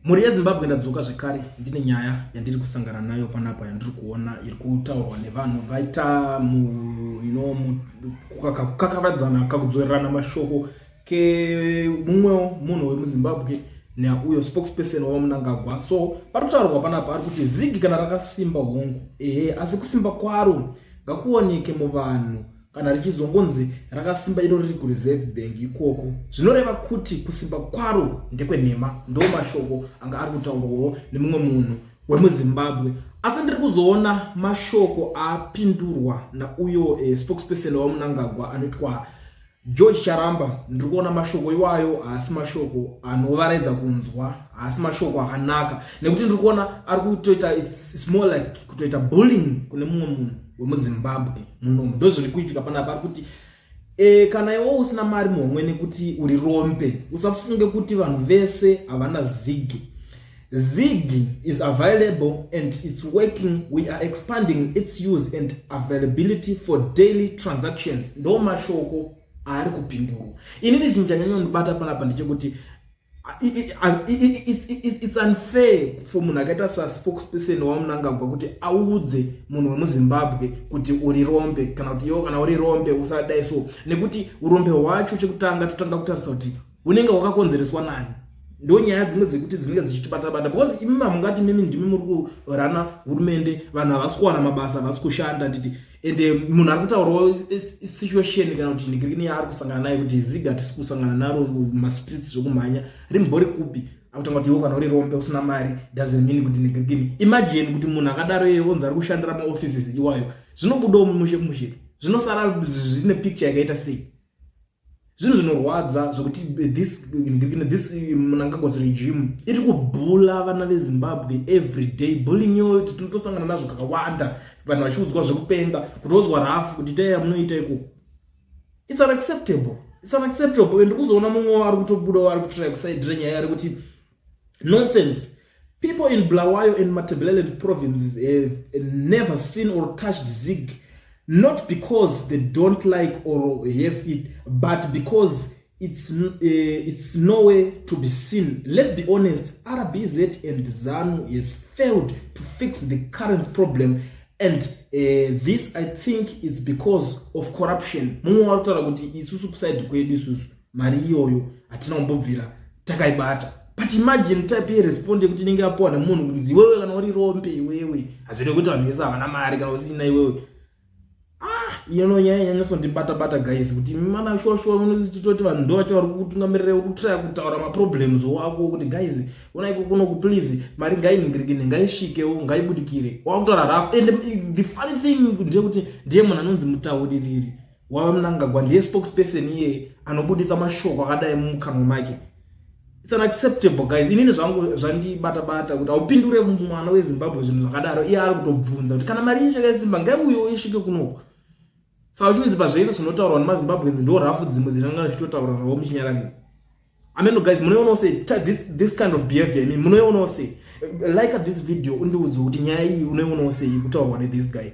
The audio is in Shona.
Mhuri yeZimbabwe, ndadzoka zvekare ndine nyaya yandiri kusangana nayo panapa, yandiri kuona iri kutaurwa nevanhu vaita kukakavadzana, kakudzorerana mashoko kemumwewo munhu wemuZimbabwe neuyo spokesperson waVaMnangagwa. So pari kutaurwa panapa, ari kuti ZiG kana rakasimba, hongu, ehe, asi kusimba kwaro ngakuoneke muvanhu. Kana richizongonzi rakasimba iro riri kuReserve Bank ikoko, zvinoreva kuti kusimba kwaro ndekwenhema. Ndo mashoko anga ari kutaurwawo nemumwe munhu wemuZimbabwe, asi ndiri kuzoona mashoko apindurwa nauyo spokesperson waMnangagwa anoitwa George Charamba. Ndiri kuona mashoko iwayo haasi mashoko anovaraidza kunzwa, haasi mashoko akanaka, nekuti ndiri kuona ari kutoita, it's more like kutoita bullying kune mumwe munhu wemuZimbabwe munomu. Ndo zviri kuitika panapa. Ari kuti kana iwo usina mari muhomwe nekuti uri rombe, usafunge kuti vanhu vese havana ZiG. ZiG is available and it's working. We are expanding its use and availability for daily transactions. Ndo mashoko aari kupindurwa. Inini chinhu chanyanyondibata panapa ndechekuti it's unfair for munhu akaita saspokesperson waMnangagwa kuti audze munhu wemuZimbabwe kuti uri rombe, kana kuti iwo kana uri rombe usadai so, nekuti urombe hwacho, chekutanga totanga kutarisa kuti hunenge hwakakonzereswa nani. Ndo nyaya dzimwe dzekuti dzinenge dzichitibata-bata, because imi mamungati mimi ndimi muri kurana hurumende, vanhu havasi kuwana mabasa, havasi kushanda, nditi? Ende munhu ari kutaurawo situation kana kuti nhikirini yaari kusangana naye, kuti ZiG hatisi kusangana naro mumastreets zvokumhanya, rimbori kupi? Akutanga kuti iwo kana uri rombe usina mari doesn't mean kuti nhikirini. Imagine kuti munhu akadaro iye onzi ari kushandira maoffices iwayo, zvinobudawo mushe mushe, zvinosara zvine picture yakaita sei? Zvinhu zvinorwadza zvokuti this Mnangagwa's regime iri kubhula vana veZimbabwe every day. Bullying iyoyo tinotosangana nazvo kakawanda, vanhu vachiudzwa zvekupenga, kutoudzwa rafu kuti itai yamunoita ikoko. It's unacceptable, it's unacceptable. And kuzoona mumwe ari kutobudawo ari kutry kusaidhira nyaya, ari kuti nonsense. People in Bulawayo and Matabeleland provinces have never seen or touched ZiG, not because they don't like or have it, but because it's nowhere to be seen. Let's be honest, RBZ and ZANU has failed to fix the current problem, and this, I think, is because of corruption. Mumwe wari kutaura kuti isusu kuside kwedu isusu mari iyoyo hatina kumbobvira takaibata. But imagine type yeresponse yekuti inenge yapuwa nemunhu kunzi iwewe kana uri rombe iwewe, hazvine kuti vanhu vese havana mari kana usina iwewe. Ah, ino nyaya yanyatsondibata bata, guys, kuti mana shuwa shuwa munototi vanhu ndo vacho vari kutungamirira kutraya kutaura maproblems wako kuti guys, unaiko kunoku, please, mari ngainingirikine, ngaisvikewo, ngaibudikire. Wakutaura rafu. And the funny thing ndeyekuti ndiye munhu anonzi mutauririri waMnangagwa, ndiye spokesperson iyeye anobudisa mashoko akadai mumukanwa make. It's unacceptable, guys. Inini zvangu zvandibata bata kuti haupindure mwana weZimbabwe zvinhu zvakadaro. Iye ari kutobvunza kuti kana mari yakasimba, ngaiuyewo isvike kunoko. Saka uchinzi pazvese zvinotaurwa nemaZimbabweans, ndo rafu dzimwe dzinenge zvichitotaura zvavo muchinyararira. Ameno, guys, munoionawo sei this kind of behavior? Imi munoionawo sei? Like this video, undiudze kuti nyaya iyi unoionawo sei kutaurwa nethis guy.